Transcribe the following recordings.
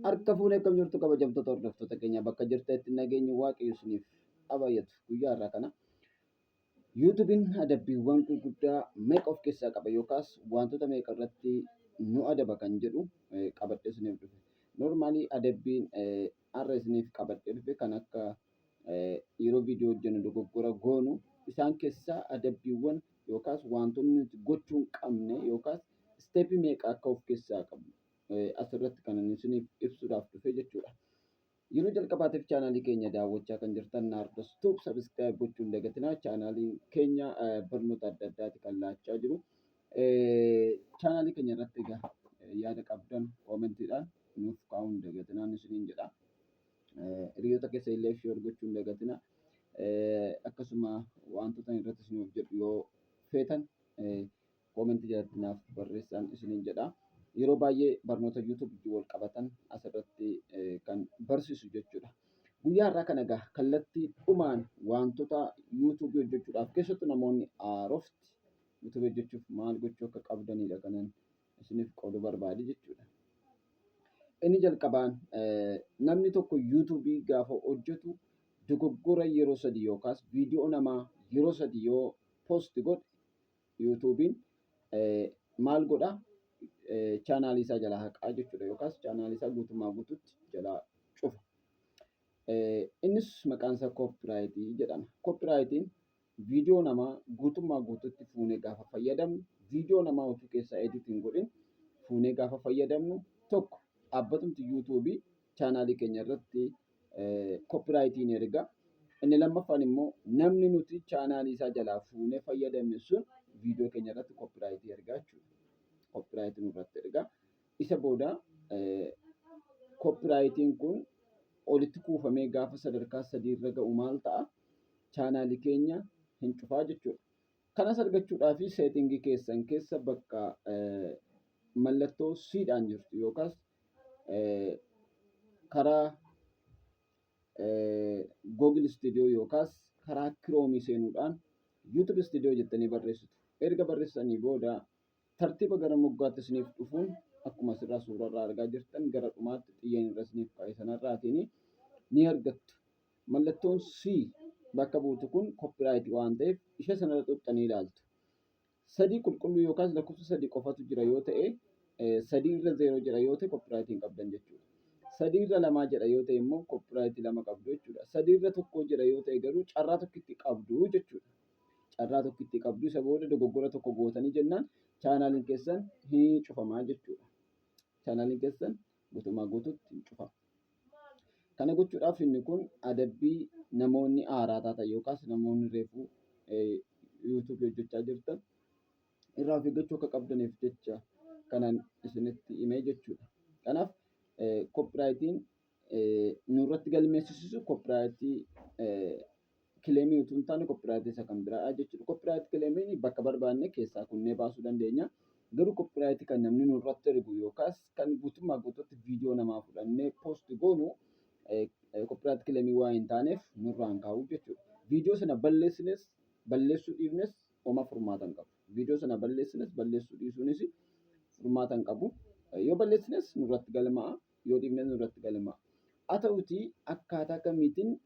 Harka fuunee akkam jirtu kabajamtoota hordoftoota keenya bakka jirtanitti nageenyi waaqayyo isiniif haa baay'atu. Guyyaa har'aa kana yuutuubiin adabbiiwwan gurguddaa meeqa of keessaa qaba yookaas wantoota meeqa irratti nu adaba kan jedhu qabadhee isiniif dhufe. Noormaalii adabbiin har'a isiniif qabadhee dhufe kan akka yeroo viidiyoo hojjennu dogoggora goonu isaan keessaa adabbiiwwan yookaas wantoonni nuti gochuu hin qabne yookaas isteepii meeqa akka of keessaa qabu asirratti kan inni isiniif ibsuudhaaf dhufe jechuudha. Yeroo jalqabaatiif chaanaalii keenya daawwachaa kan jirtan Naardos Tube subscribe gochuu hin dagatinaa. Chaanaaliin keenya barnoota adda addaati kan laachaa jiru. Chaanaalii keenya irratti egaa yaada qabdan koomentiidhaan nuuf kaa'uu hin dagatinaa isiniin jedha. Hiriyoota keessa illee share gochuu hin dagatinaa. Akkasuma wantoota irratti isin hojjedhu yoo feetan koomentii jalatti naaf barreessaan isiniin jedha. Yeroo baay'ee barnoota YouTube wajjin wal qabatan asirratti kan barsiisu jechuudha. Guyyaa har'aa kana egaa kallattii dhumaan wantoota YouTube hojjechuudhaaf keessattuu namoonni haarofti YouTube hojjechuuf maal gochuu akka qabdanidha kanan isiniif qooduu barbaade jechuudha. Inni jalqabaan namni tokko YouTube gaafa hojjetu dogoggora yeroo sadi yookaas viidiyoo namaa yeroo sadi yoo post godhe yuutuubiin maal godha chaanaalii isaa jalaa haqaa jechuudha yookaas chaanaalii isaa guutummaa guutuutti jalaa cufa. Innis maqaan isaa koppiraayitii jedhama. Koppiraayitiin viidiyoo namaa guutummaa guutuutti fuunee gaafa fayyadamnu viidiyoo namaa utuu keessaa edit hin godhin fuunee gaafa fayyadamnu tokko dhaabbatumti yuutuubii chaanaalii keenya irratti koppiraayitii ni erga. Inni lammaffaan immoo namni nuti chaanaalii isaa jalaa fuunee fayyadamne sun viidiyoo keenya irratti koppiraayitii erga jechuudha. Koppiraayitii nurratti erga. Isa booda koppiraayitiin kun olitti kuufamee gaafa sadarkaa sadii irra ga'u maal ta'a? Chaanaalii keenya hin cufaa jechuudha. Kanas argachuudhaaf seetingii keessan keessa bakka mallattoo siidhaan jirtu yookaas karaa Google Studio yookaas karaa Chrome seenuudhaan YouTube Studio jettanii barreessitu. Erga barreessanii booda tartiiba gara moggaatti isiniif dhufuun akkuma asirraa suurarraa argaa jirtan gara dhumaatti xiyyeen irra isiniif kaa'e sanarraatiin ni argattu. Mallattoon C bakka buutu kun copyright waan ta'eef ishee sanarra xuxxanii ilaaltu. Sadii qulqulluu yookaas lakkoofsa sadii qofatu jira yoo ta'e sadii irra zeeroo jira yoo ta'e copyright hin qabdan jechuudha. Sadii irra lamaa jedha yoo ta'e immoo copyright lama qabdu jechuudha. Sadii irra tokko jira yoo ta'e garuu carraa tokkitti qabdu jechuudha. Carraa tokkitti qabdu isa booda dogoggora tokko gootanii jennaan chaanaaliin keessan hin cufamaa jechuudha. Chaanaaliin keessan guutummaa guutuutti hin cufama. Kana gochuudhaaf inni kun adabbii namoonni haaraa taatan yookaas namoonni reefuu yuutuubii hojjechaa jirtan irraa of eeggachuu akka qabdaniif jecha kanan isinitti himee jechuudha. Kanaaf koppiraayitiin nurratti galmeessisisu koppiraayitii kileemii utuu hin taane koppiraayitii isa kan biraa jechuudha. Koppiraayitii kileemiin bakka barbaanne keessaa kunnee baasuu dandeenya. Garuu koppiraayitii kan namni nurratti ergu yookaas kan guutummaa guutuutti viidiyoo namaa fudhannee poost goonu koppiraayitii kileemii waan hin taaneef nurraan kaa'u jechuudha. Viidiyoo sana balleessines balleessuu dhiifnes homaa furmaata hin qabu. Viidiyoo sana balleessines balleessuu dhiisuunis furmaata hin qabu. Yoo balleessines nurratti galmaa'a. Yoo dhiifnes nurratti galmaa'a. Haa ta'utii akkaataa kamiitiin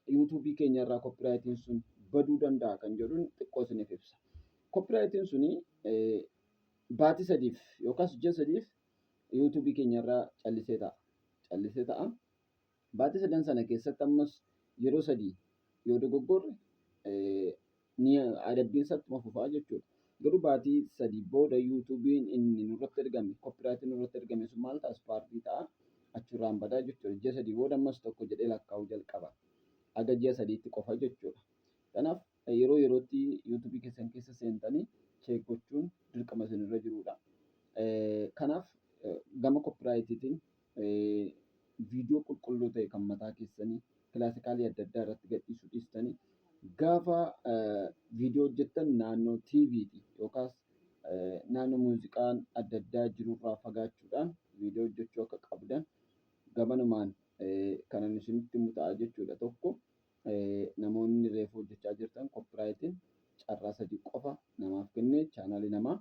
yuutuubii keenya irraa koppiraayitiin sun baduu danda'a kan jedhuun xiqqoo isiniif ibsa. Koppiraayitiin suni baatii sadiif yookaas ji'a sadiif yuutuubii keenya irraa callisee ta'a. Callisee ta'a. Baatii sadan sana keessatti ammas yeroo sadii yoo dogoggorre ni adabbiin isaa ittuma fufaa jechuudha. Garuu baatii sadii booda yuutuubiin inni nurratti ergame koppiraayitiin nurratti ergame sun maal ta'a ispaartii ta'a achirraan badaa jechuudha. Ji'a sadii booda ammas tokko jedhee lakkaa'uu jalqaba. Haga ji'a sadiitti qofa jechuudha. Kanaaf yeroo yerootti yuutuubii keessan keessa seentanii cheek gochuun dirqama isinirra jirudha. Kanaaf gama koppiraayitiitiin viidiyoo qulqulluu ta'e kan mataa keessanii kilaasikaalii adda addaa irratti gadhiisuu dhiistanii gaafa viidiyoo hojjettan naannoo TVti yookaas naannoo muuziqaan adda addaa jirurraa fagaachuudhaan viidiyoo hojjechuu akka qabdan gamanumaan kanan isinitti himu ta'a jechuudha. Tokko namoonni reefu hojjechaa jirtan koppiraayitiin carraa sadii qofa namaaf kennee chaanaalii namaa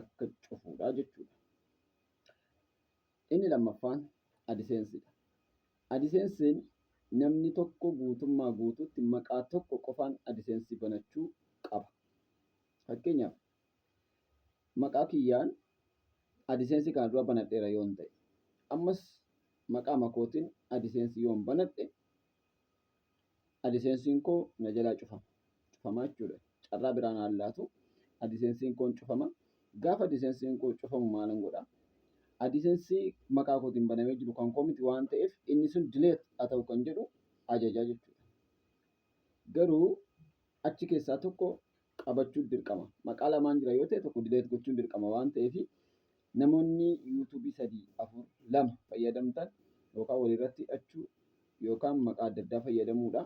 akka cufuudha jechuudha. Inni lammaffaan AdSenseidha. AdSense'n namni tokko guutummaa guutuutti maqaa tokko qofaan AdSense banachuu qaba. Fakkeenyaaf, maqaa kiyyaan AdSense kana dura banadheera yoon ta'e, ammas maqaa makootiin AdSense yoon banadhe, AdSense'n koo na jalaa cufama. Cufama jechuudha. Carraa biraan naan laatu, AdSense'n koo cufama. Gaafa AdSense'n koo cufamu maalan godha? AdSense maqaa kootiin banamee jiru kan koo miti waan ta'eef, inni sun delete haa ta'u kan jedhu ajajaa jechuudha. Garuu achi keessaa tokko qabachuun dirqama. Maqaa lamaan jira yoo ta'e, tokko delete gochuun dirqama waan ta'eef, namoonni YouTubeii sadii, afur, lama fayyadamtan yookaan walirratti hidhachuu yookaan maqaa adda addaa fayyadamuudha.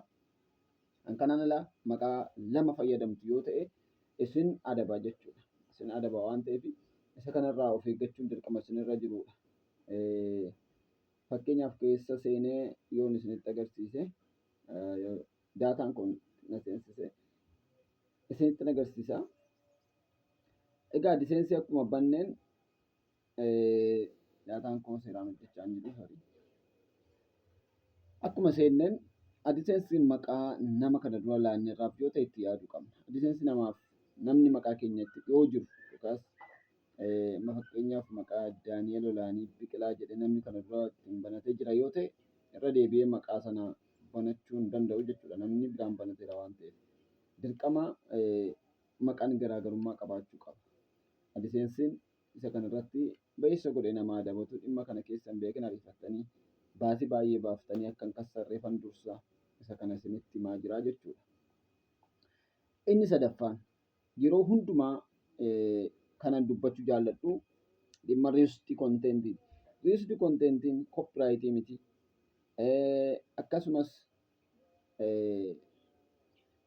Kan kanaan ala maqaa lama fayyadamtu yoo ta'e, isin adaba jechuudha. Isin adaba waan ta'eef, isa kanarraa of eeggachuun dirqama isinirra jirudha. Fakkeenyaaf, keessa seenee yoon isinitti agarsiise, daataan kun na seensise, isinitti agarsiisa. Egaa AdSense akkuma banneen, daataan koo seeraan hojjechaa hin jiru, sorry. Akkuma seenneen AdSense maqaa nama kana dura laanneerraaf yoo ta'e, itti yaaduu qabna. AdSense namaaf namni maqaa keenyatti dhiyoo jiru yookaas fakkeenyaaf maqaa Daani'el Olaanii Biqilaa jedhee namni kana dura ittiin banatee jira yoo ta'e, irra deebi'ee maqaa sana banachuu hin danda'u jechuudha. Namni biraan banateera waan ta'eef. Dirqama maqaan garaagarummaa qabaachuu qaba. AdSense'n isa kanarratti ba'eessa godhee nama adabatu, dhimma kana keessa hin beekin ariifattanii baasii baay'ee baaftanii akka hin kassarreefan dursa isa kana isinitti himaa jira jechuudha. Inni sadaffaan, yeroo hundumaa kanan dubbachuu jaalladhu, dhimma reused contentii. Reused contentiin copyrightii miti. Akkasumas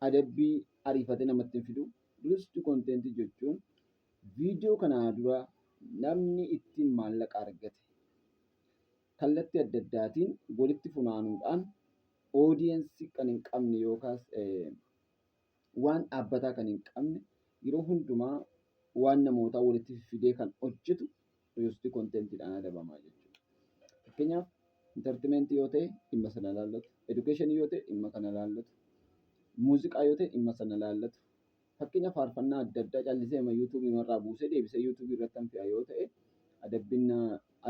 adabbii ariifatee namatti hin fidu. Reused contentii jechuun viidiyoo kanaa dura namni ittiin maallaqa argate kallattii adda addaatiin walitti funaanuudhaan, audience kan hin qabne yookaas waan dhaabbataa kan hin qabne, yeroo hundumaa waan namootaa walitti fidee kan hojjetu reused contentiidhaan adabamaa jechuudha. Fakkeenyaaf, entertainmentii yoo ta'e dhimma sana laallatu, educationii yoo ta'e dhimma kana laallatu, muuziqaa yoo ta'e dhimma sana laallatu. Fakkeenyaaf, faarfannaa adda addaa callisee YouTubeii irraa buusee deebisee YouTubeii irratti fe'a yoo ta'e, adabbiin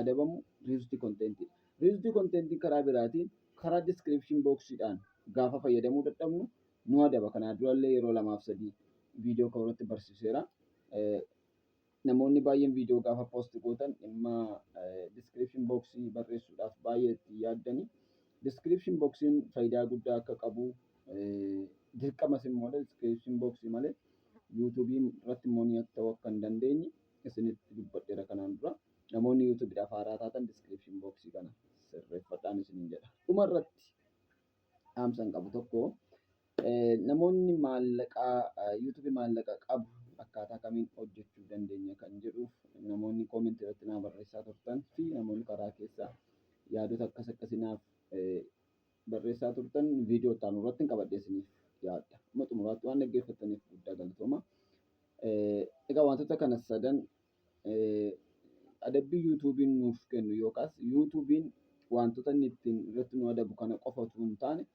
adabamu reused contentiidha. Reused contentiin karaa biraatiin karaa description boxiidhaan gaafa fayyadamuu dadhabnu nu adaba. Kanaa durallee yeroo lamaaf sadii viidiyoo kan irratti barsiiseera. Namoonni baay'een viidiyoo gaafa post gootan dhimma description boxii barreessuudhaaf baay'ee itti yaaddani. Description boxiin faayidaa guddaa akka qabu, dirqamas immoo description boxii malee YouTubeii irratti immoo ni ta'uu akka hin dandeenye isinitti dubbadheera kanaan dura. Namoonni YouTubeiidhaaf haaraa taatan description boxii kana sirreeffadhaan isiniin jedha. Dhuma irratti dhaamsan qabu tokko, namoonni maallaqaa YouTubeii maallaqa qabu akkaataa kamiin hojjechuu dandeenya kan jedhuuf, namoonni commentii irratti naa barreessaa turtan fi namoonni karaa keessaa yaadota akkas akkasii naaf barreessaa turtan, viidiyoo itti aanu irratti hin qabadhee isiniif dhiyaadha. Amma xumuraatti waan dhaggeeffattaniif guddaa galatooma. Egaa wantoota kana sadan, adabbii YouTubeiin nuuf kennu yookaas YouTubeiin wantoota inni ittiin irratti nu adabu kana qofa otoo hin taane,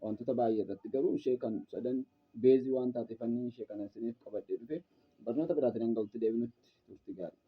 wantoota baay'ee irratti, garuu ishee kan sadan baseii waan taateef ishee kana isiniif qabadhee dhufe. Barnoota biraatiin hanga walitti deebinutti turtii gaarii.